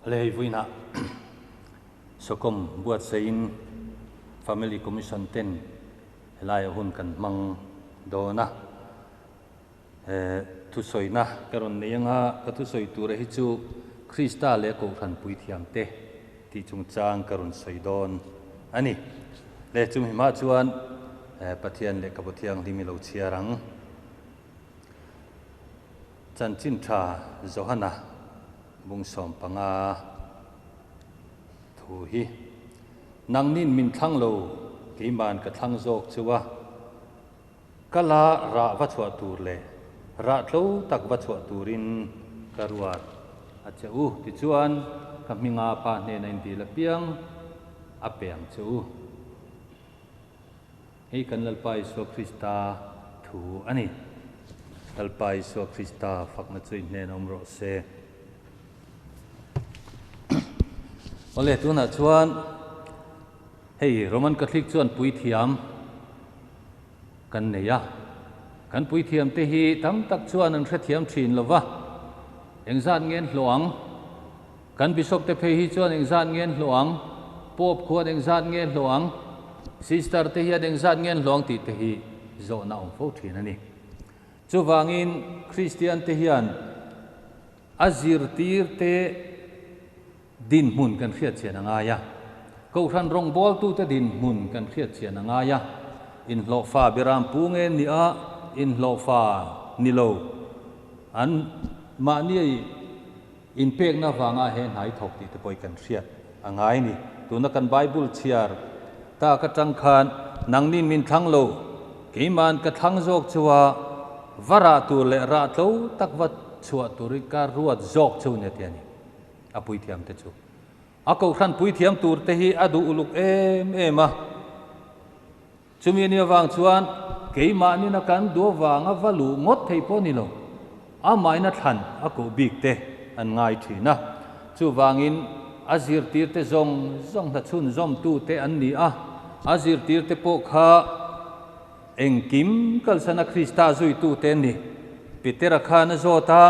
Lei vuinah Sawkawm buatsaihin Family Commission ten helaia hun kan hmang dawn a. Thusawina ka rawn nei anga ka thusawi tura hi chu Krista leh Kohhran puithiamte tih chungchang ka rawn sawi dawn a ni. Le chumi hma chuan Pathian lehkhabu thianghlim i lo chhiar ang. Chanchin tha Johana bung 15 thu hi, Nangnin min thlang lo, keiman ka thlang zawk chu a, ka la rah va chhuah tur leh rah tlo tak va chhuah turin ka ruat a che u. Tichuan, ka hminga Pa hnena indil apiang a pe ang che u. Hei kan Lalpa Isua Krista thu a ni. Lalpa Isua Krista fakna chu i hnen awm rawh se. Awle, tunah chuan hei Roman Catholic chuan puithiam kan nei a. Kan puithiam te hi tam tak chuan an hrethiam thin lo va, engzat nge an hlawh ang? Kan Bishop te phei hi chuan engzat nge an hlawh ang? Pope khuan engzat nge an hlawh ang? Sister te hian engzat nge an hlawh ang tih te hi zawhna awm fo thin a ni. Chuvangin Kristian te hian a zirtir te dinhmun kan hriat chian a ngai a, Kohhran rawngbawltute dinhmun kan hriat chian a ngai a, inhlawhfa beram pu nge ni a, inhlawhfa ni lo an mahni Inpekna vanga he hnai thawk tih te pawh i kan hriat a ngai ni. Tuna kan Bible chhiar tak atang khan nangnin min thlang lo, keiman ka thlang zawk chu a, va rah tur leh rah tlo tak va chhuah turin ka ruat zawk chu nia ti a ni. A puithiam te chu. A kohhran puithiam tur te hi a duh uluk em em a. Chumi ani avang chuan keimahnin a kan duh avanga va luh ngawt thei pawh ni lo, amahin a thlan a koh bik te an ngai thin a. Chuvangin a zirtirte zawng zawng hna chhunzawmtute an ni a, a zirtirte pawh kha engkim kalsana Krista zuitute an ni. Petera khan a zawt a.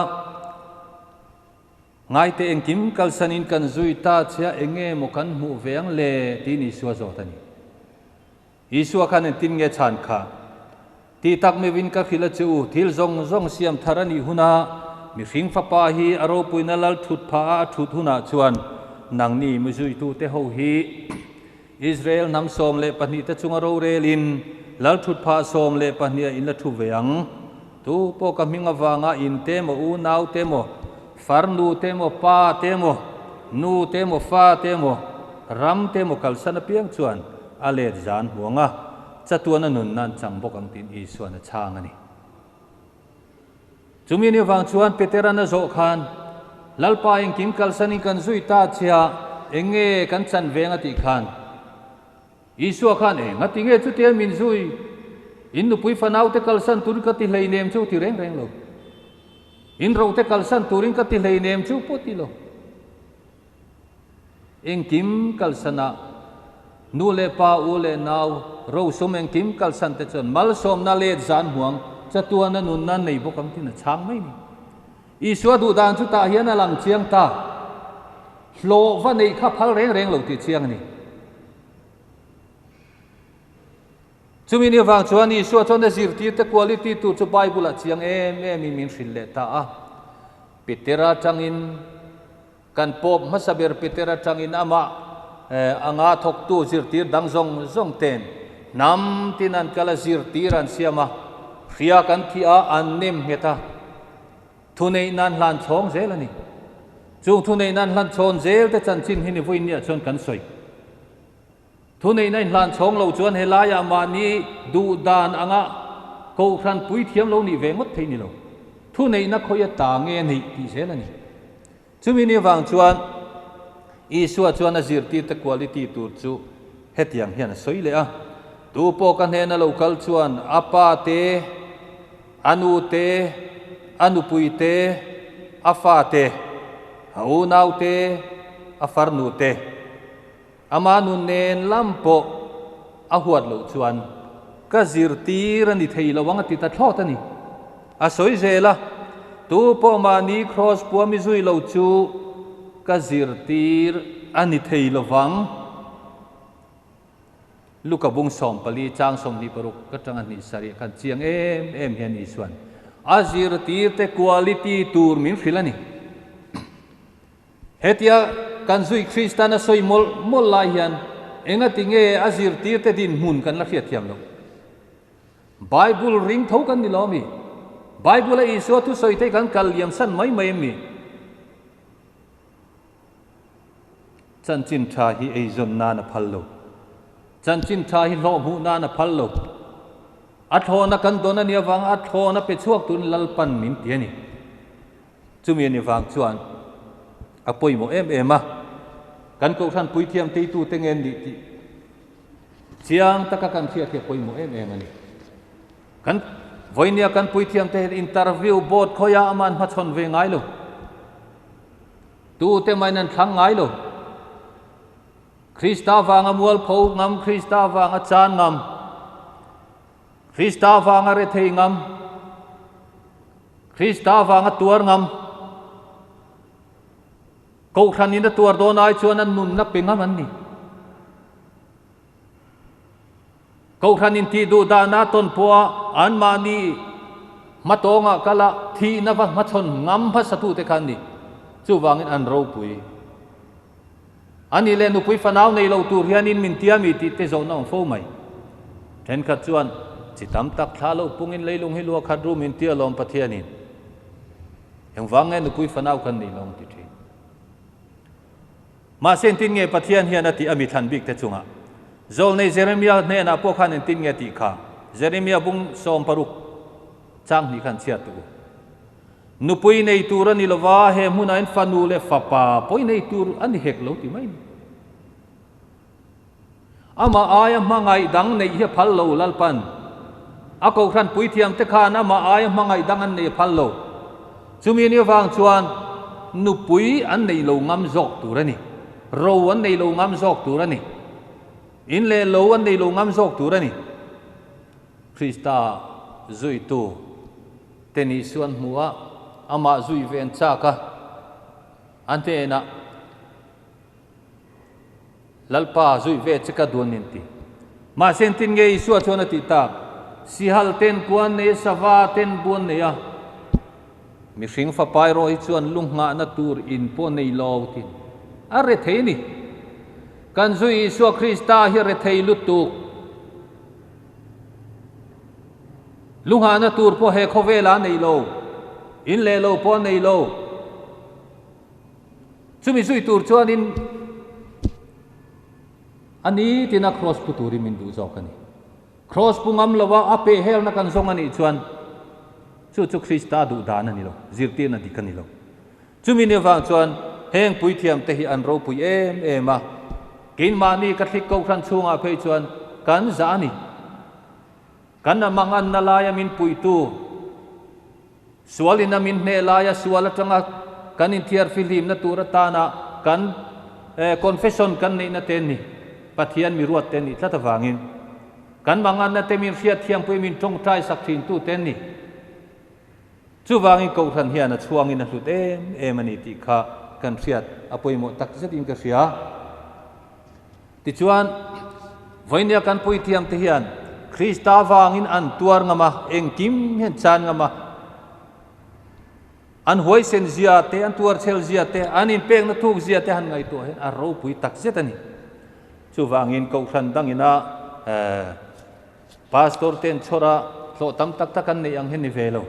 Ngaite engkim kalsanin kan zui ta che a, enge maw kan hmuh ve ang le? tiin Isua zawt a ni. Isua khan engtin nge chhan kha? Tih tak meuhin ka hrilh a che u, thil zawng zawng siam thar a nih hunah mihring fapa hi a ropuina lal thut phah a a thut hunah chuan nangni mizuitute ho hi Israel hnam 12 te chunga rorelin lal thut phah 12 ah in la thu ve ang. Tu pawh ka hming avanga in te maw, unau te maw, farnu te maw, pa te maw, nu te maw, fa te maw, ram te maw kalsan apiang chuan a let zan hmu ang a, chatuan a nun nan chang bawk ang tiin Isuan a chhang a ni. Chumi ni avang chuan Petera'n a zawh khan, Lalpa engkim kalsanin kan zui ta che a, eng nge kan chan veng a tih khan, Isua khan eng a ti nge chutia min zui? In nupui fanaute kalsan turin ka ti hleinem chu ti reng reng lo. In rote kalsan turin ka ti hleinem chu pawh ti lo. Engkim kalsana nu leh pa, u leh nau, rosum engkim kalsan te chuan malsawmna let zan hmuang chatuana nunna nei bawk ang tin a chhang mai ni. Isua duhdan chu tah hian a lang chiang ta. Hlawh va neih kha phal reng reng lo tih chiang a ni. Chumi ni avang chuan Isua chuan a zirtirte quality tur chu Bible-ah chiang em emin min hrilh leh ta a. Petera atangin kan Pope hmasa ber Peter atangin amah anga thawktu zirtir dang zawng zawng ten hnam tin an kal a zirtir an siam a, hria kan thih a, an nem nghet a. Thuneih nan hlan chhawng zel a ni. Chung thuneih nan hlan chhawn zel te chanchin hi ni vawiin niah chuan kan sawi. Thuneihna inhlan chhawng lo chuan helaiah mahni duh dan anga kohhran puithiam lo nih ve ngawt thei ni lo. Thuneihna khawi a ta nge neih tih zel a ni. Chumi ni avang chuan Isua chuan a zirtirte quality tur chu hetiang hian a sawi leh a, Tu pawh ka hnena lo kal chuan a pa te, a nu te, a nupui te, a fa te, a unau te, a farnu te, Ama nun nen lam pawh a huat loh chuan ka zirtir a ni thei lo ang a ti ta thlawt a ni. A sawi zel a, Tu pawh mahni kraws pua mi zui lo chu ka zirtir a ni thei lo vang. Luka bung 14 chang 26 ka tanga hnih sarih khan chiang em em hian Isuan a zirtirte quality tur min hrilh a ni. Hetia kan zui Kristan a sawi mawlh mawlh lai hian engati nge a zirtirte dinhmun kan la hriatthiam loh? Bible ring tho kan ni lo ami? Bible a Isua thusawi te kan kal liam san mai mai ami? Chanchin tha hi eizawn nan a phal lo. Chanchin tha hi hlawh hmuh nan a phal lo. A thlawna kan dawn a nih avanga a thlawna pe chhuak turin Lalpan min ti a ni. Chumi a ni vang chuan a pawimawh em em a, kan Kohhran puithiam teitute nge an nih tih chiang taka kan hriat hi a pawimawh em em a ni. Kan vawinia kan puithiamte hian interview board khawiah ama an hmachhawn ve ngai lo. Tute mahin an thlang ngai lo. Krista vanga mualpho ngam, Krista vanga chan ngam, Krista vanga rethei ngam, Krista vanga tuar ngam, Kohhranin a tuar dawn ai chuan an nunna pe ngam an ni. Kohhranin tih duh dahna tawn pawha anmahni hmatawngah kala thihna va hmachhawn ngam hmasatute kha an ni. Chuvangin an ropui. A nih leh nupui fanau nei lo tur hianin min tia mi tih te zawhna awm fo mai. Thenkhat chuan, Chi tam tak thla lo pungin leilung hi lua khat ru min tia lawm Pathianin. Engvang nge nupui fanau kan nih lo ang ti thin. Mahse engtin nge Pathian hian a tih a mi thlan bik te chungah? Zawlnei Jeremia hnenah pawh khan engtin nge a tih kha? Jeremia bung 60 chang hnih khan chhiat tawh u. Nupui nei tur a ni lova, he hmunah hian fanu leh fapa pawh i nei tur a ni hek lo ti mai ni. Amah aia hmangaih dang neih hi a phal lo Lalpan. A kohhran puithiam te khan amah aia hmangaih dang an nei a phal lo. Chumi ni avang chuan nupui an nei lo ngam zawk tur a ni. Ro an nei lo ngam zawk tur a ni. In leh lo an nei lo ngam zawk tur a ni. Krista zuitu te ni suan hmu a, amah zui ve an chak a, an hnenah Lalpa zui ve che ka duan in ti. Mahse engtin nge Isua chuan a tih tak? Sihal ten kuan nei a, sava ten buan nei a, mihring fapa erawh hi chuan lu nghahna tur in pawh nei lo tin a rethei a ni. Kan zui Isua Krista hi rethei lutuk. Lu nghahna tur pawh he khawvelah a nei lo, in leh lo pawh a nei lo. Chumi zui tur chuanin a ni tina Kraws pu turin min duh zawk a ni. Kraws pu ngam lova a pehhelna kan zawng a nih chuan chu chu Krista duh dan a ni lo, zirtirna dik a ni lo. Chumi ni avang chuan heng puithiamte hi an ropui em em a, keimahni Catholic Kohhran chhungah phei chuan kan zah a ni. Kan a manganna laia min puitu, sualin a min hneh laia sual atanga kan inthiar fihlimna tur atana kan confession kan neihna te ni, Pathian mi ruat te nih tlat avangin kan manganna te min hriatthiampui min tawngtai sak thintu te ni. Chuvangin Kohhran hian a chhuangin a hlut em em a ni tih kha kan hriat a pawimawh tak zetin ka hria. Tichuan, vawinia kan puithiamte hian Krista vangin an tuar ngam a, engkim hian chan ngam a, an huaisen zia te, an tuarchhel zia te, an inpekna thuk zia te han ngaihtuah hian a ropui tak zet a ni. Chuvangin Kohhran dangina Pastor ten chhawra hlawh tam tak tak an neih ang hi ni ve lo.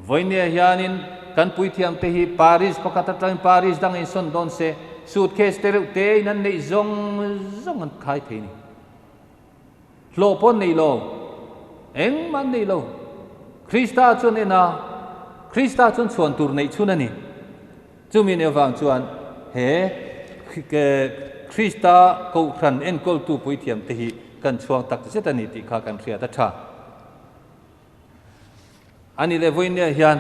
Vawinia hianin kan puithiam te hi Paris pakhat atangin Paris dang in sawn dawn se, suitcase te reuh te in an neih zawng zawng an khai thei ni. Hlawh pawh an nei lo, engmah an nei lo. Krista chuan en a, Krista chuan chhuan tur neih chhun a ni. Chumi nih avang chuan he Krista Kohhran enkawltu puithiam te hi kan chhuang tak zet a ni tih kha kan hriat a tha. A nih leh vawinia hian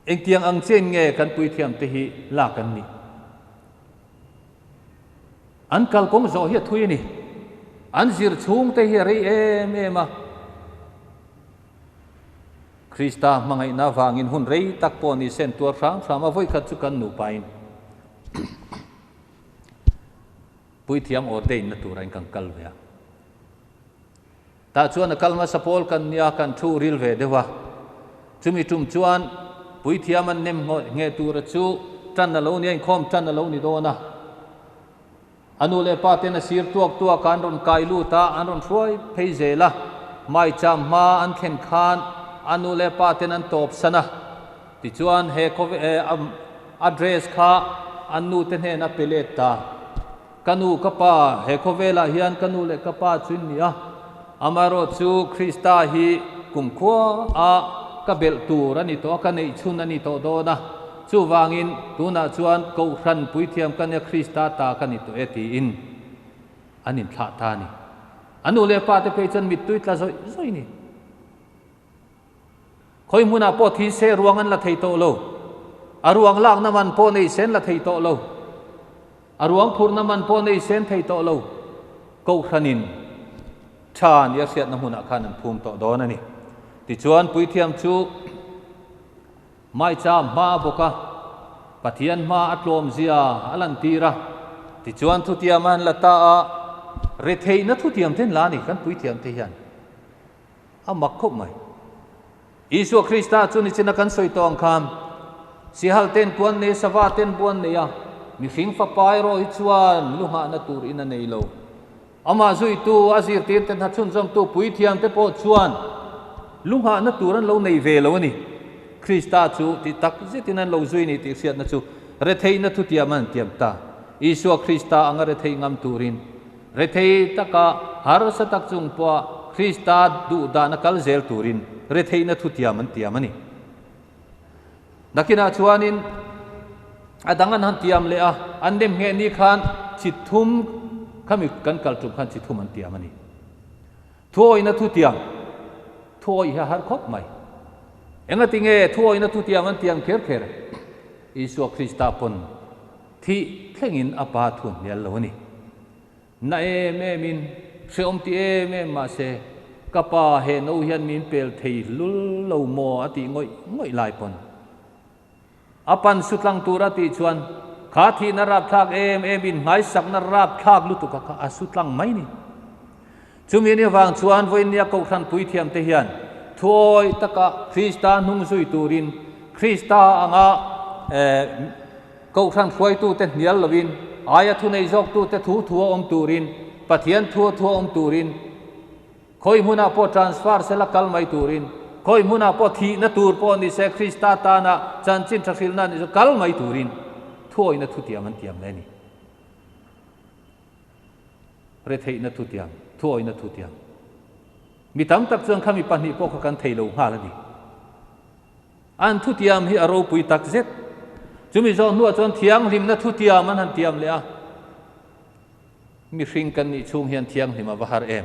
engtiang ang chen nge kan puithiam te hi lak an nih? An kalkawng zawh hi a thui a ni. An zir chhung te hi a rei em em a. Krista hmangaihna avangin hun rei tak pawh ni se an tuar hram hram a, vawikhat chu kan nupain Puithiam ordain na tura in kan kal ve a. Tah chuan a kal hmasa pawl kan nia, kan thu ril ve deuh a. Chumi tum chuan Puithiam an nem ngheh tura chu tan a lo ni a, inkhawm tan a lo ni dawn a. A nu leh pa ten a sir tuak tuak a, an rawn kai lut a, an rawn hruai phei zel a. Maicham hma an thlen khan a nu leh pa ten an tawp san a. Tichuan he a dress kha an nu te hnena pe let ta. Ka nu ka pa, he khawvelah hian ka nu leh ka pa chu in ni a, amaherawh chu Krista hi kumkhua a ka belh tur a ni tawh a, ka neih chhun a ni tawh dawn a. Chuvangin, tunah chuan Kohhran puithiam ka nia Krista ta ka ni tawh e tiin an inthlah ta a ni. A nu leh pa te phei chuan mittui tla zawih zawih a ni. Khawi hmunah pawh thi se ruang an la thei tawh lo. A ruang lakna man pawh nei sen la thei tawh lo. A ruang phurhna man pawh nei sen thei tawh lo. Kohhranin tha nia hriatna hmunah khan an phum tawh dawn a ni. Tichuan, puithiam chu. Maicham hma a bawk a, Pathian hma a tlawm zia a lantir a. Tichuan thutiam a han la ta a, retheihna thutiam te an la a ni, kan puithiam te hian a mak khawp mai. Isua Krista chu nichina kan sawi tawh ang khan, Sihal ten puan nei, sava ten buan nei a, mihring fapa erawh hi chuan lu nghahna tur in a nei lo. Amah zuitu, a zirtirte hna chhunzawmtu puithiamte pawh chuan lunghahna tur an lo nei ve lo a ni. Krista chu ti tak zetin an lo zui ni tih hriatna chu retheihna thutiam an tiam ta. Isua Krista anga rethei ngam turin, rethei taka harsa tak chung pawha Krista duhdahna kal zel turin retheihna thutiam an tiam a ni. Nakinah chuanin a dang an han tiam leh a, an nem ngheh ni khan chi thum khami kan kal tum khan chi thum an tiam a ni. Thuawihna thu tiam, thuawih hi a har khawp mai. Engati nge thuawihna thu tiam an tiam kher kher? Isua Krista pawn thih thlengin a Pa thu hnial lo a ni. Na em em in, hrehawm ti em em mah se, ka pa he no hian min pel thei lul lo maw a tih ngawih ngawih lai pawn. A pan su tlang tur a tih chuan kha thihna rapthlak em em in hmaisakna rapthlak lutuk a kha a su tlang mai ni. Chumi ni avang chuan vawinia Kohhran puithiam te hian thuawi taka Krista hnung zui turin Krista anga Kohhran hruaitute hnial loin aia thunei zawktute thu thua awm turin, Pathian thua thua awm turin, khawi hmunah pawh transfer sela kal mai turin, khawi hmunah pawh thihna tur pawh ni se Krista tana chanchin tha hrilhna ni se kal mai turin thuawihna thutiam an tiam leh a ni. Retheihna thutiam, thuawihna thutiam. Mi tam tak chuan khami pahnih pawh kha kan thei lo nghal a ni. An thutiam hi a ropui tak zet. Chumi zawh hnuah chuan thianghlimna thutiam an han tiam leh a. Mihring kan nih chhung hian thianghlim a va har em.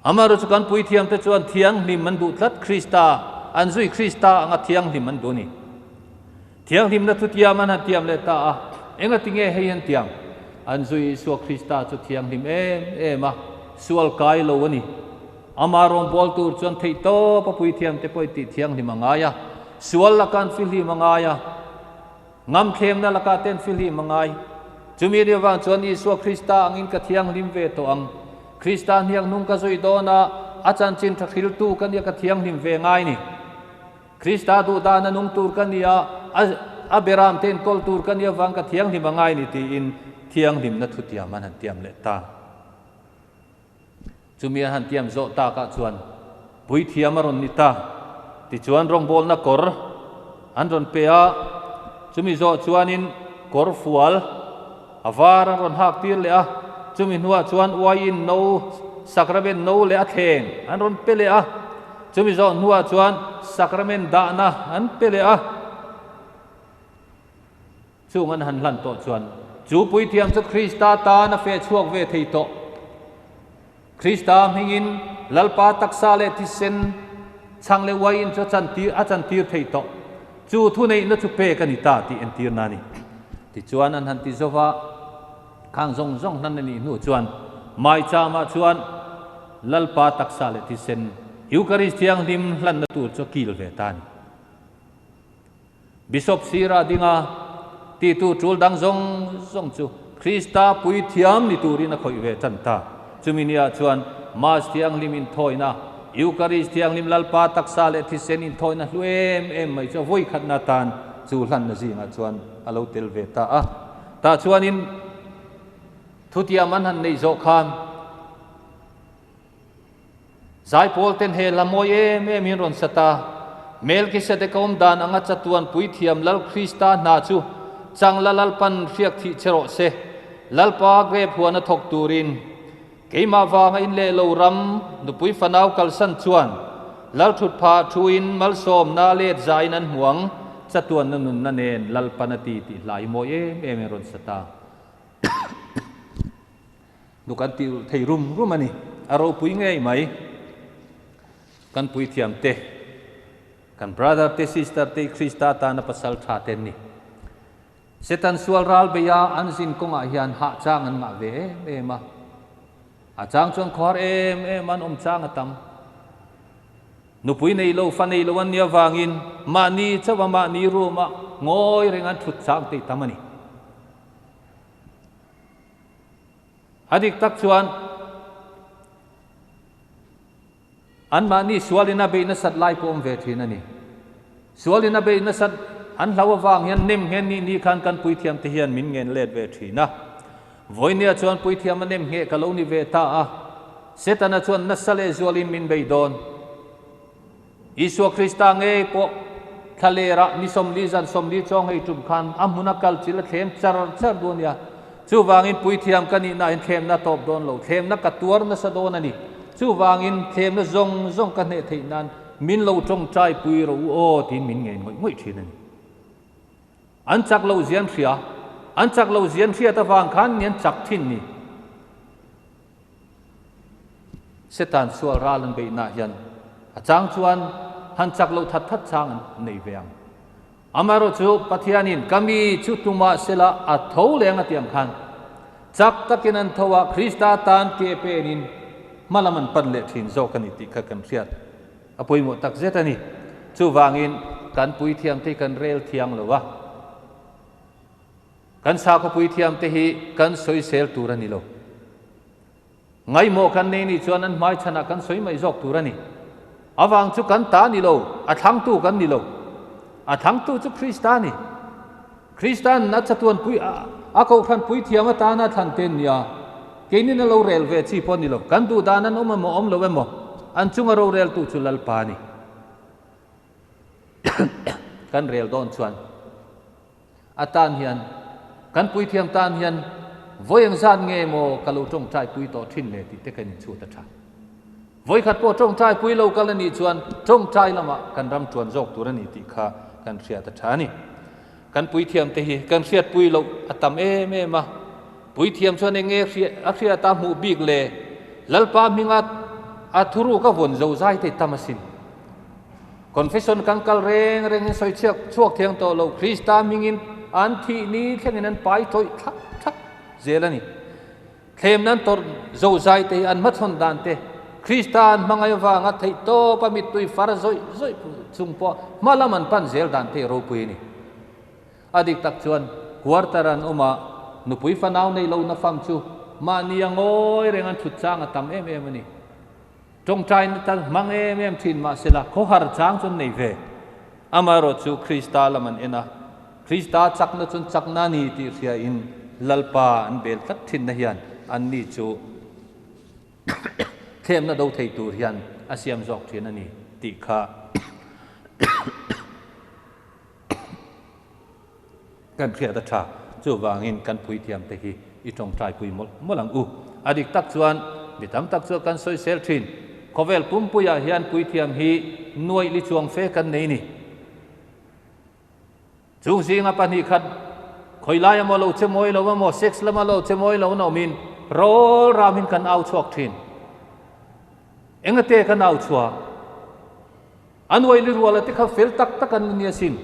Amaherawhchu chu kan puithiamte chuan thianghlim an duh tlat Krista, an zui Krista anga thianghlim an duh a ni. Thianghlimna thutiam an han tiam leh ta a, engati nge hei an tiam? An zui Isua Krista chu thianghlim em em a, sual kai lo a ni. Ama rawngbâwl tur chuan theih tawp a puithiamte pawhin tih thianghlim a ngai a, sual laka an fihlim a ngai a, ngamthlemna laka te an fihlim a ngai. Chumi ni avang chuan Isua Krista angin ka thianghlim ve tawh ang. Krista hniak hnung ka zui dawn a, a chanchin tha hriltu ka nia ka thianghlim ve ngai ni. Krista duhdan a nung tur ka nia, a beram te enkawl tur ka nia vang ka thianghlim a ngai ni tiin thianghlimna thutiam an han tiam leh ta. Chumi an han tiam zawh takah chuan puithiam a rawn ni ta. Tichuan rawngbawlna kawr an rawn pe a, chumi zawh chuanin kawr fual a var an rawn hak tir leh a, chumi hnuah chuan uaiin no, sacrament no leh a thleng an rawn pe leh a, chumi zawh hnuah chuan sacrament dahna an pe leh a. Chung an han hlan tawh chuan chu puithiam chu Krista tan a feh chhuak ve thei tawh. Krista hmingin Lalpa taksa leh thisen chhang leh uaiin chu a chantir a chantir thei tawh. Chu thuneihna chu pek a ni ta tih entirna a ni. Tichuan an han ti zova, khang zawng zawng hlan a nih hnu chuan maicham ah chuan Lalpa taksa leh thisen. Eucharist Thianghlim hlanna tur chu a kil ve ta a ni. Bishop sira dinga titu tul dang zawng zawng chu Krista puithiam ni turin a khawih ve tan ta. Chumi niah chuan Mass Thianghlim inthawina, Eucharist Thianghlim Lalpa taksa leh thisen inthawina hlu em em mai chu a vawikhatna atan chu hlanna zingah chuan a lo tel ve ta a. Tah chuanin thutiam an han neih zawh khan Zaipawl ten he hla mawi em em in rawn sa ta. Melkisedeka awm dan anga chatuan puithiam Lal Krista hna chu changla Lalpan hriak thih che rawh se. Lalpa grep huan a thawk turin keimah vanga in leh lo ram nupui fanau kalsan chuan Lal thutphah thuin malsawmna let zain an hmu ang chatuanna nunna nen Lalpan a ti tih hla hi mawi em em in rawn sa ta. Nu kan ti thei rum rum a ni. A ropui ngei mai. Kan puithiam te, kan brother te, sister te Krista tana pasal tha te an ni. Setan sual ral beia an zin kawngah hian hah chang an ngah ve em em a. A chang chuan khawhar em em an awm chang a tam. Nupui nei lo, fa nei lo an nih avangin mahni chauha mahni room-ah ngawi reng an thut chang te tam a ni. A dik tak chuan anmahni sualin a beih nasat lai pawh awm ve thin a ni. Sualin a beih nasat an hlau avang hian nem nghen nih ni khan kan puithiam te hian min ngen let ve thin a. Vawinia chuan puithiam a nem ngheh ka lo ni ve ta a, Setana chuan nasa leh zualin min bei dawn. Isua Krista ngei pawh thlalerah ni 40 zan 40 chaw ngei tum khan a hmun a kal chil a thlem char char dawn nia. Chuvangin puithiam ka nihna in thlemna tawp dawn lo, thlemna ka tuar nasa dawn a ni. Chuvangin thlemna zawng zawng ka hneh theih nan min lo tawngtai pui rawh u aw tiin min ngei ngawih ngawih thin a ni. An chak lo zian hria, an chak lo zian hriat avang khan ni an chak thin ni. Setan sual ral an beihnaah hian a chang chuan han chak loh that that chang an nei ve ang. Amaherawh chu Pathianin ka mi chu tumah sela a tho leng a ti ang khan chak takin an tho a, Krista tan ke penin hma lam an pan leh thin zawk a ni tih kha kan hriat a pawimawh tak zet a ni. Chuvangin kan puithiamte hi kan rel thiang lo a. Kan sakhaw puithiamte hi kan sawisel tur a ni lo. Ngaihmawh kan nei nih chuan an hmaichhanah kan sawi mai zawk tur a ni. Avang chu kan ta ni lo, a thlangtu kan ni lo. A thlangtu chu Krista a ni. Krista'n a chatuan pui, a kohhran puithiam atana a thlan te an ni a, keinin a lo rel ve chi pawh a ni lo. Kan duh dan an awm emaw awm lo emaw, an chunga roreltu chu Lalpa a ni. Kan rel dawn chuan. A tan hian, kan puithiam tan hian vawi eng zat nge maw ka lo tawngtai pui tawh thin le tih te kan inchhut a tha. Vawi khat pawh tawngtai pui lo kal a nih chuan tawngtai lamah kan ram tuan zawk tur a ni tih kha kan hriat a tha a ni. Kan puithiam te hi kan hriat pui loh a tam em em a, puithiam chuan eng nge a hriat a hmuh bik le Lalpa hminga a thuruk a vawn zo zai te tam asin. Confession kan kal reng rengin sawi chhiak chhuak thiang tawh lo, Krista hmingin an thih ni thlengin an pai tawih thlak thlak zel a ni. Thlemna an tawrh zozai te hi an hmachhawn dan te, Krista an hmangaih avanga theih tawp a mittui far zawih zawih chung pawh hma lam an pan zel dan te hi ropui a ni. A dik tak chuan quarter an awm a, nupui fanau nei lo nafam chu mahni a ngawi reng an thut chang a tam em em a ni. Tawngtaina tal hmang em em thin mahsela khawhar chang chuan nei ve. Amaherawh chu Krista lam an en a, Krista chakna chuan chakna a ni tih hriain Lalpa an bel tlat thinna hian anni chu thlemna do thei tur hian a siam zawk thin a ni tih kha Kan hriat a tha. Chuvangin kan puithiamte hi i tawngtai pui mawlh mawlh ang u. A dik tak chuan mi tam tak chu kan sawisel thin. Khawvel pumpuiah hian puithiam hi nuaih li chuang fe kan nei ni. Chung zinga pahnih khat khawilai emaw lo che mawi lo emaw, sex lama lo che mawi lo an awmin rawl ramin kan au chhuak thin. Engate kan au chhuah? A nuaili ruala te kha fel tak tak an ni asin.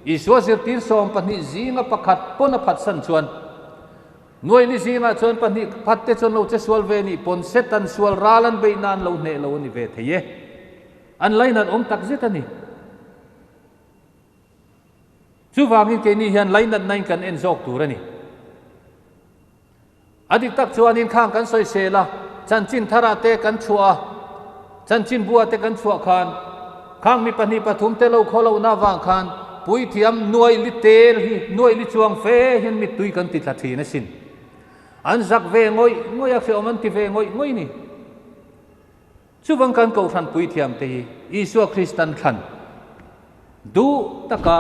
Isua zirtir 12 zinga pakhat pawn a phatsan chuan, nuaili zingah chuan pahnih phat te chuan lo che sual ve nih pawn Setan sual ral an beih nan lo hneh lo a ni ve thei e. An lainat awm tak zet a ni. Chuvangin keini hian lainatna in kan en zawk tur a ni. A dik tak chuanin khang kan sawisel a, chanchin tharah te kan chhuah a, chanchin buah te kan chhuah khan, khang mi pahnih pathum te lo khaw lohna avang khan puithiam nuai li tel hi, nuai li chuang fe hian mittui kan ti tla thin asin. An zak ve ngawih ngawih a, hreawm an ti ve ngawih ngawih ni. Chuvang kan Kohhran puithiamte hi Isua Kristan thlan duh taka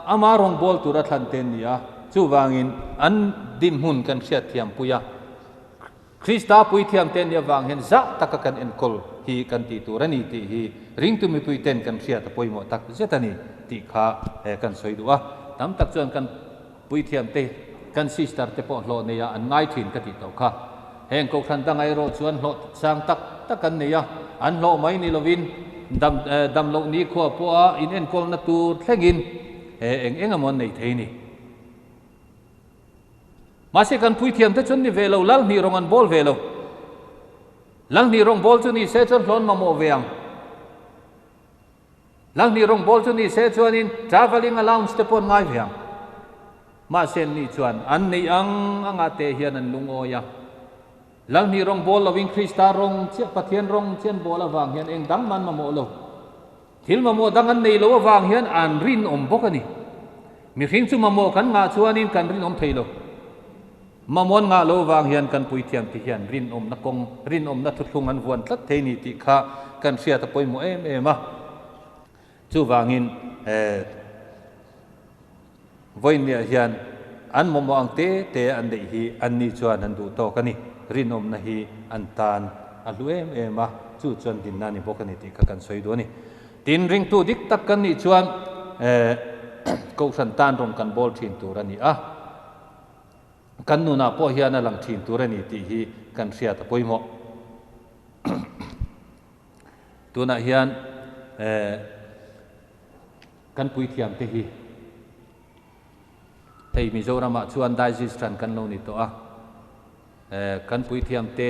ama rawngbâwl tura thlan te an ni a, chuvangin an dinhmun kan hriatthiampui a. Krista puithiamte an nih avang hian zah taka kan enkawl hi kan tih tur a ni tih hi ringtu mipuiten kan hriat a pawimawh tak zet a ni tih kha kan sawi duh a. Tam tak chuan kan Puithiamte, kan sister te pawh hlawh neia an ngai thin ka tih tawh kha. Heng Kohhran danga erawh chuan hlawh sang tak tak an nei a, an hlawh mai ni lovin dam dam loh nikhua pawha inenkawlna tur thlengin eng eng emaw an nei thei ni. Mahse kan puithiamte chuan ni ve lo, Lalhnih rawng an bawl ve lo. Lalhnih rawng bawl chu ni se chuan hlawh an mamawh ve ang. Lalhnih rawngbâwl chu ni se chuanin travelling allowance te pawh an ngai ve ang. Mahse anni chuan an neih ang anga te hian an lungawi a. Lalhnih rawngbâwl lovin Krista rawng chiah, Pathian rawng chiah an bâwl avang hian eng dang mah an mamawh lo. Thil mamawh dang an nei lo avang hian an rinawm bawk a ni. Mihring chu mamawh kan ngah chuanin kan rinawm thei lo. Mamawh ngah lo vang hian kan puithiam ti hian rinawmna kawng, rinawmna thuthlung an vuan tlat thei ni tih kha kan hriat a pawimawh em em a. Chuvangin vawiinniah hian an mamawh ang te te an neih hi anni chuan an duh tawk a ni. Rinawmna hi an tan a hlu em em a, chu chuan dinna a ni bawk a ni tih kha kan sawi duh a ni. Tin, ringtu dik tak kan nih chuan Kohhran tan rawng kan bawl thin tur a ni a. Kan nunah pawh hian a lang thin tur a ni tih hi kan hriat a pawimawh. Tunah hian kan puithiamte hi hei Mizoramah chuan Diocese hran kan lo ni tawh a. Kan puithiamte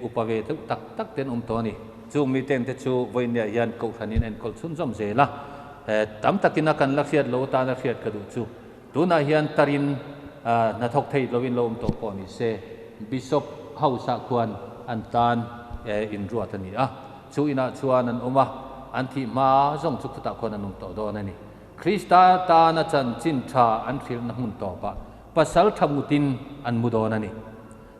upa ve deuh tak tak te an awm tawh a ni. Chung miten te chu vawiinniah hian Kohhranin a enkawl chhunzawm zel a. Tam takin a kan la hriat lo atana hriat ka duh chu. Tunah hian tarin hnathawk theih loin lo awm tawh pawh ni se, Bishop House-ah khuan an tan inruat a ni a. Chu inah chuan an awm a, an thih hma zawng chu khutah khuan an awm tawh dawn a ni. Krista tana chanchin tha an hrilhna hmun tawpah pasal tha mutin an mu dawn a ni.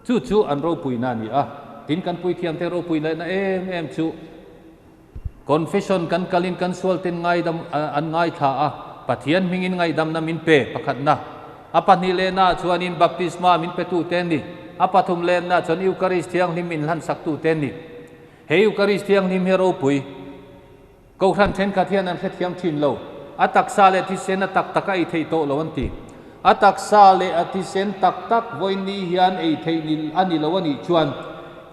Chu chu an ropuina a ni a, tin kan puithiamte ropui lehna em em chu Confession kan kalin kan sualten ngaidam an ngaithla a, Pathian hmingin ngaihdamna min pe, pakhatna. A pahnih lehnaah chuanin baptisma min petute an ni. A pathum lehnaah chuan Eucharist thianghlim min hlansaktute an ni. He Eucharist thianghlim hi a ropui. Kohhran thenkhat hian an hrethiam thin lo. A taksa leh thisen a tak tak a ei theih tawh lo an ti. A taksa leh a thisen tak tak vawiin hian ei theih ni a ni lo a nih chuan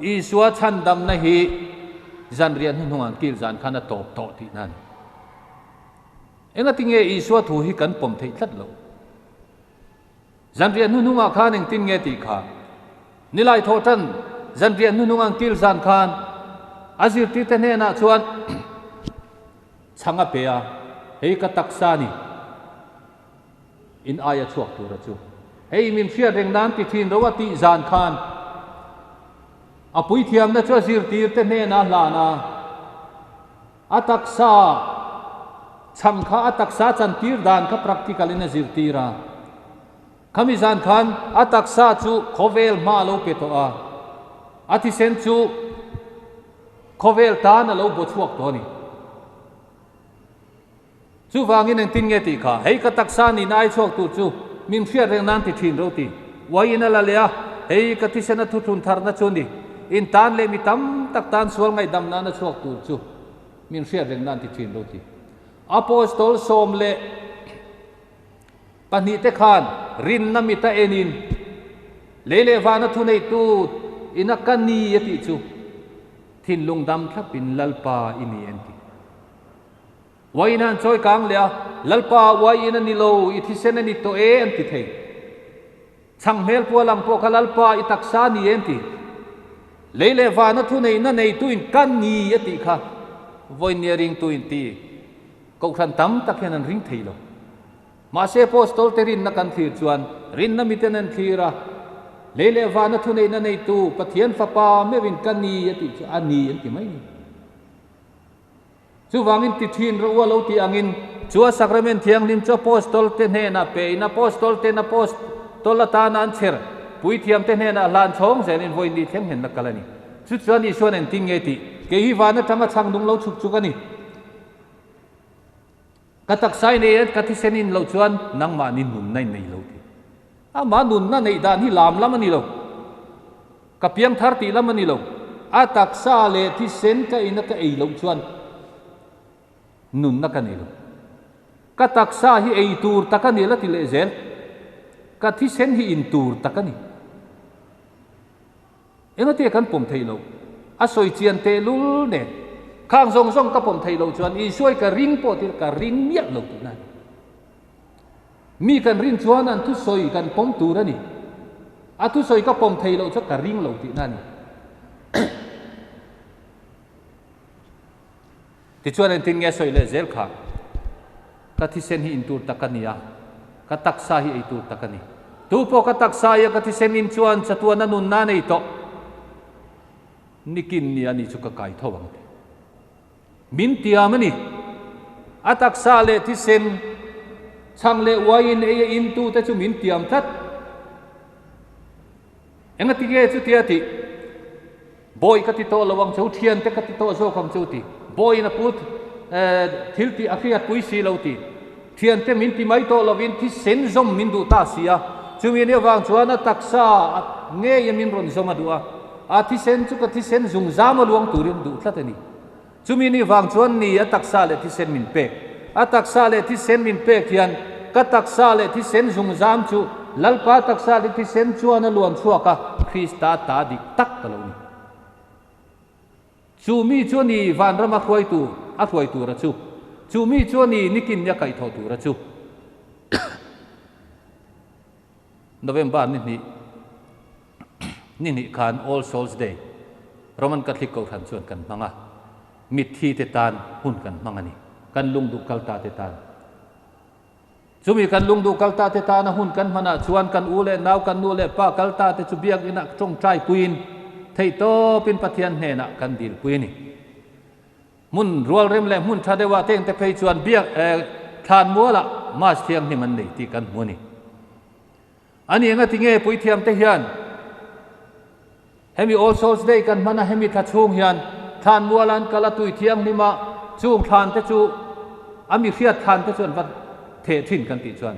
Isua chhandamna hi Zanriah hnuhnung an kil zan khan a tawp tawh tihna a ni. Engatinge Isua thu hi kan pawm theih tlat loh? Zanriah hnuhnungah khan engtin nge tih kha? Nilai thawh tan zanriah hnuhnung an kil zan khan a zirtirte hnenah chuan chhang a pe a, Hei ka taksa a ni, in aia chhuak tura chu. Hei min hriat reng nan ti thin ro a tih zan khan A puithiamna chu a zirtirte hnenah a hlan a, a taksa chhang kha a taksa chantir dan kha practical in a zirtir a. Khami zan khan a taksa chu khawvel hma a lo pe tawh a, a thisen chu khawvel tan a lo baw chhuak tawh a ni. Chuvangin engtin nge tih kha? Hei ka taksa nihna ai chhuak tur chu min hriat reng nan ti thin ro ti. Uaiin a la leh a, hei ka thisena thuthlun tharna chu ni. In tan leh mi tam tak tan sual ngaihdam nana chhuak tur chu min hriat reng nan ti thin ro ti. Apostol 12 te khan rinna mita enin lei leh vana thuneitu ina ka ni a tih chu thinlung dam thlapin Lalpa i ni an ti. Uaiin an chawi kang leh a, Lalpa, uaiin a ni lo, i thisen a ni tawh e, an ti thei. Chhang hmel pua lang pawh kha, Lalpa, i taksa a ni e, an ti. Lei leh vana thuneihna neituin ka ni a tih kha. Vawinia ringtu inti Kohhran tam tak hian an ring thei lo. Mahse Apostol te rinna kan thlir chuan rinna miten an thlir a, lei leh vana thuneihna neitu Pathian Fapa meuhin ka ni a tih chu a ni an ti mai ni. Chuvangin ti thin rawh u a lo tih angin chu a Sacrament Thianghlim chu Apostol te hnenah pein Apostol ten Apostol atana an chher puithiam te hnenah hlan chhawng zelin vawi ni thleng hlen la kal a ni. Chu chuan Isuan engtin nge tih? Kei hi van atanga chhang nung lo chhuk chuk a ni. Ka taksa in ei a, ka thisen in loh chuan nangmahni nunna in nei lo tih. Amah nunna neih dan hi lam lam a ni lo. Ka piang thar tih lam a ni lo. A taksa leh thisen ka in a ka ei loh chuan nunna ka nei lo. Ka taksa hi ei tur tak a ni la ti leh zel. Ka thisen hi in tur tak a ni. Engati kan pawm theih loh? A sawi chian tehlul nen. Khang zawng zawng ka pawm theih loh chuan Isuai ka ring pawh tir ka ring miah lo tihna a ni. Mi kan rin chuan an thusawi kan pawm tur a ni. A thusawi ka pawm theih loh chuan ka ring lo tihna a ni. Tichuan engtin nge a sawi leh zel kha? Ka thisen hi in tur tak a ni a, ka taksa hi ei tur tak a ni. Tu pawh ka taksa ia ka thisen in chuan chatuan a nunna a nei tawh. Nikin ni a ni chu ka kai tho ang ti. Min tiam a ni. A taksa leh thisen chhang leh uaiin ei a in tu te chu min tiam tlat. Engati nge chutia tih? Bawi ka ti tawh lo ang chu, thiante ka ti tawh zawk ang chu ti. Bawiin a put thil tih a hriat pui si lo ti. Thiante min ti mai tawh lovin thisen zawm min duh ta si a. Chumi nia vang chuan a taksa ngeia min rawn zawm a duh a. A thisen chu ka thisen zungzam a luang turin duh tlat a ni. Chumi ni vang chuan ni a taksa leh thisen min pek. A taksa leh thisen min pek hian ka taksa leh thisen zungzam chu Lalpa taksa leh thisen chuan a luan chhuak a, Krista ta dik tak ka lo ni. Chu mi chu a ni vanram a hruaitu a hruai tura chu. Chu mi chu a ni nikin nia kaihthawh tura chu. November ni hnih ni hnih khan All Souls Day Roman Catholic Kohhran chuan kan hmang a, mitthi te tan hun kan hmang a ni, kan lungduh kal ta te tan. Chumi kan lungduh kal ta te tana hun kan hmanah chuan kan u leh nau, kan nu leh pa kal ta te chu biakinah tawngtai puiin theihtawpin Pathian hnenah kan dilpui a ni. Hmun rualrem leh hmun tha deuhah teng te phei chuan biak thlan mualah Mass thianghlim an nei tih kan hmu a ni. A ni enga tinge puithiam te hian hemi All Souls Day kan hman a hemi thla chhung hian thlan mual an kal a tui thianghlim a chung thlan te chu a mi hriat thlan te chu an va theh thin kan tih chuan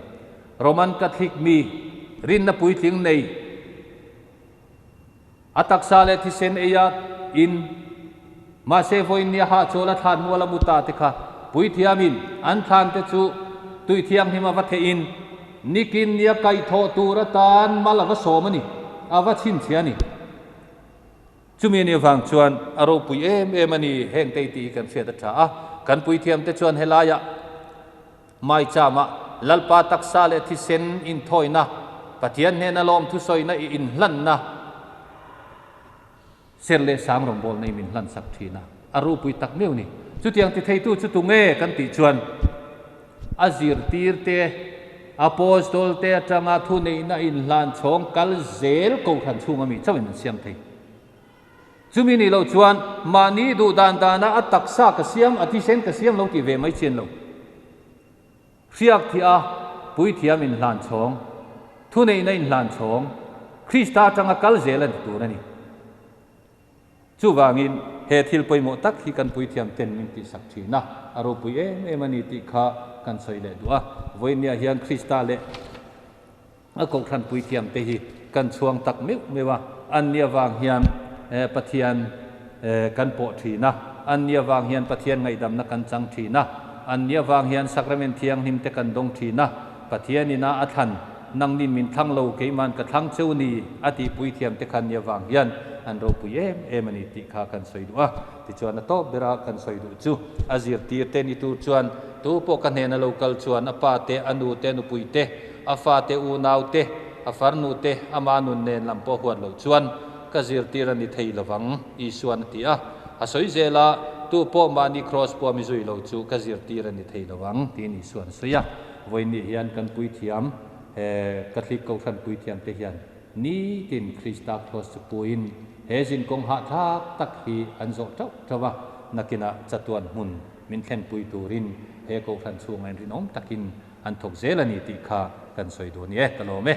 Roman Catholic mi rinna puitling nei A taksa leh thisen ei a in. Mahse vawiin nia hahchawl a thlan mual a mu ta te kha puithiamin an thlan te chu tui thianghlim a va theih in nikin nia kaihthawh tur atan mal a va sawm a ni, a va chhinchhiah a ni. Chumi anih avang chuan a ropui em em a ni, heng te tih hi kan hriat a tha a, kan puithiam te chuan helaiah Maichama Lalpa taksa leh thisen inthawina, Pathian hnena lawmthusawina i inhlanna ser leh sang rawngbawlna i min hlansak thin a, a rupui tak meuh ni. Chutiang ti theitu chu tunge kan tih chuan a zirtirte, Apostolte atanga thuneihna inhlan chhawng kal zel Kohhran chhunga mi chauhin an siam thei. Chumi nih loh chuan mahni duh dan dana a taksa ka siam, a thisen ka siam lo tih ve mai chian lo. Hriak thih a, puithiam inhlan chhawng, thuneihna inhlan chhawng, Krista atanga kal zel a ni tur a ni. Chuvangin he thil pawimawh tak hi kan puithiam ten min tihsak thin a, a ropui em em a ni tih kha kan sawi leh duh a. Vawinia hian Krista leh. A kohhran puithiam te hi kan chhuang tak meuh meuh a, an ni avang hian Pathian kan pawh thin a, an ni avang hian Pathian ngaihdamna kan chang thin a, an ni avang hian Sakramen Thianghlim te kan dawng thin a, Pathian ina a thlan, nangnin min thlang lo, keiman ka thlang cheu ni a tih puithiam te khan ni avang hian an ropui em em a ni tih kha kan sawi duh a. Tichuan a tawp bera kan sawi duh chu a zirtir te ni tur chuan tu pawh ka hnena lo kal chuan a pa te, a nu te, a nupui te, a fate unau te, a farnu te, ama nun nen lam pawh huat loh chuan ka zirtir a ni thei lovang, Isuan a ti a. A sawi zel a, Tu pawh mahni kraws pawh mi zui lo chu ka zirtir a ni thei lo ang, tiin Isua'n a sawi a. Vawiinni hian kan puithiam, he Catholic Kohhran puithiamte hian nitin Krista kraws chu puiin he zinkawng hahthlak tak hi an zawh tauh tauh a, nakinah chatuan hmun min thlenpui turin he Kohhran chhungah inrinawm takin an thawk zel a ni tih kha kan sawi duh a ni e, ka lawm e.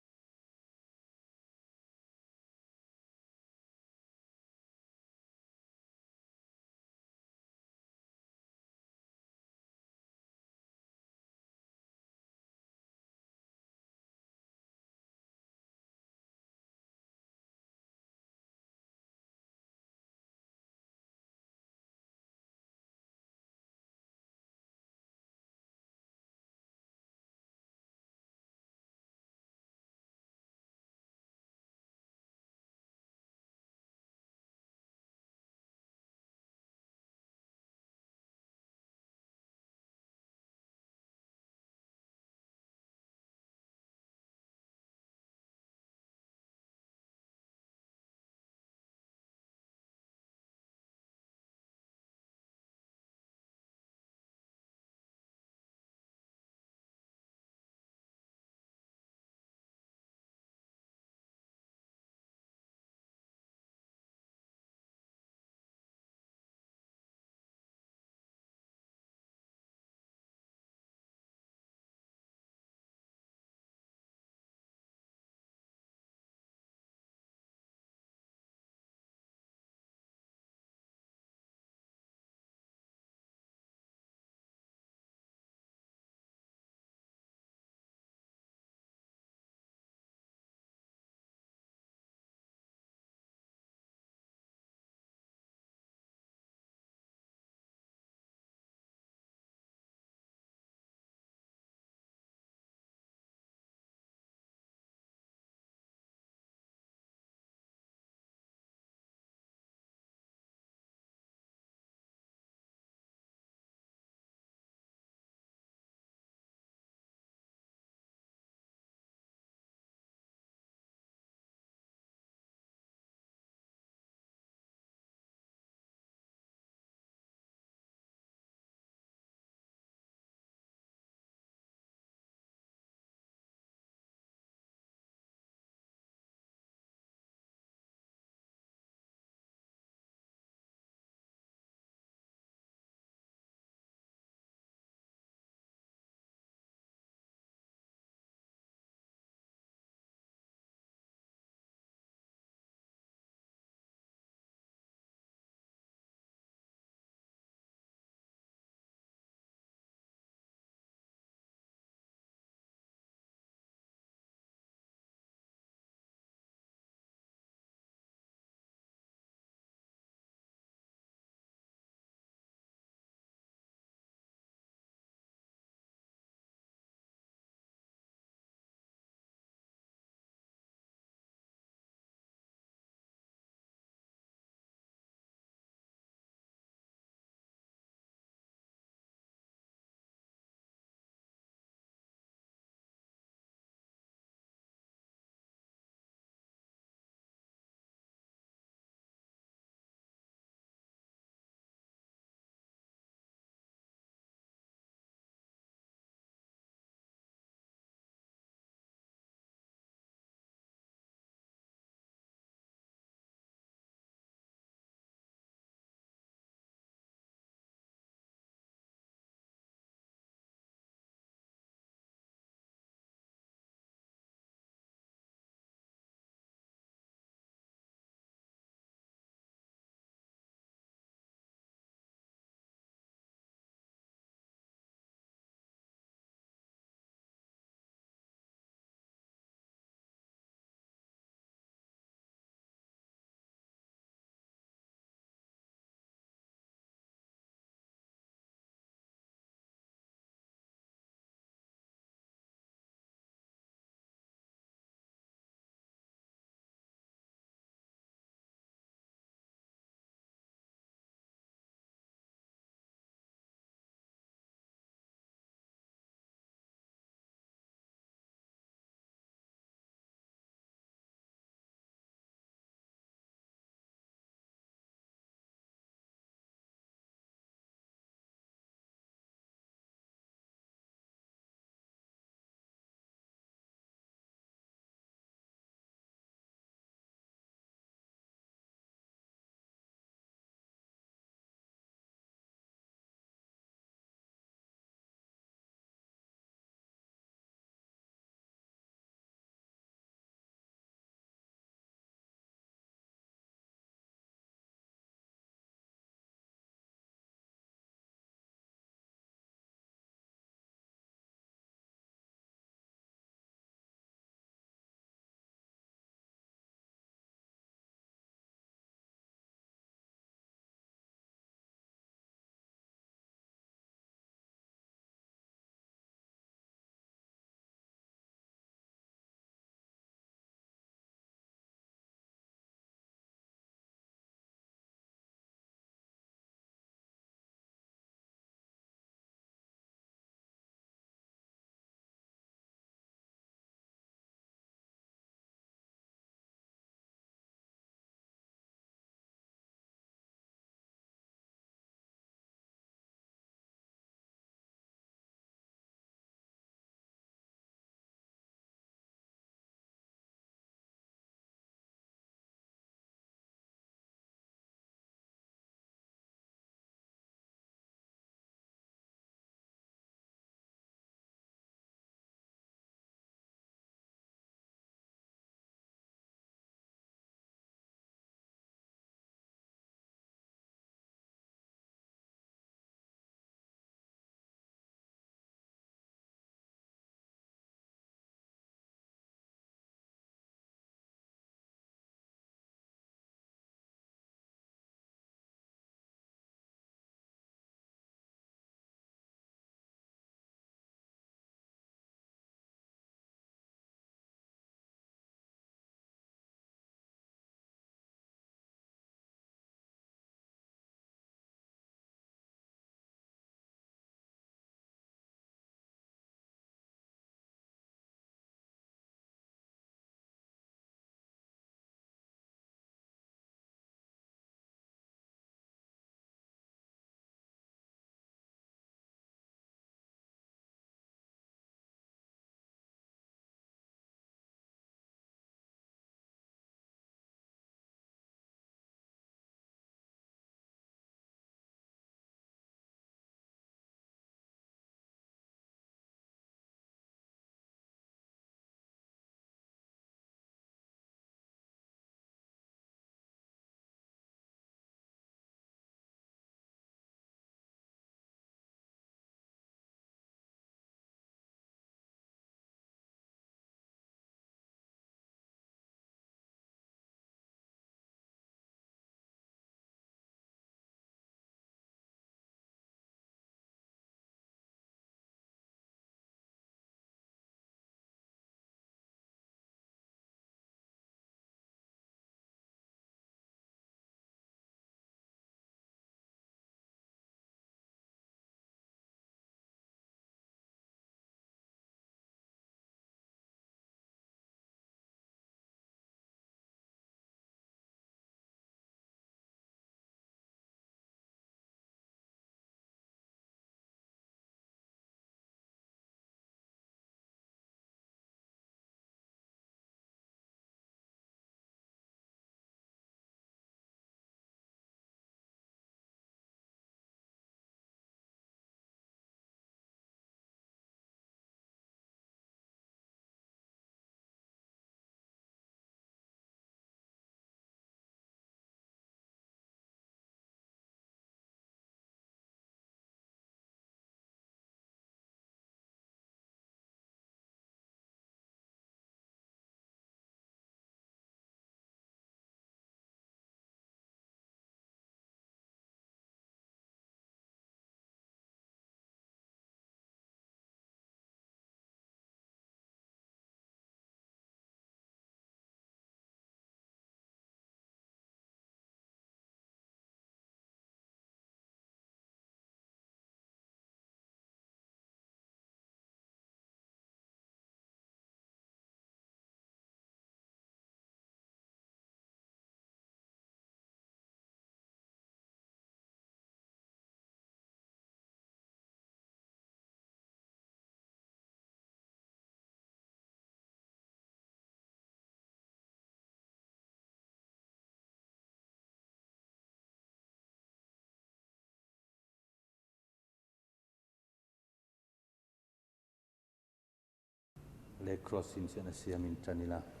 Le cross in chian a siamin tan ila.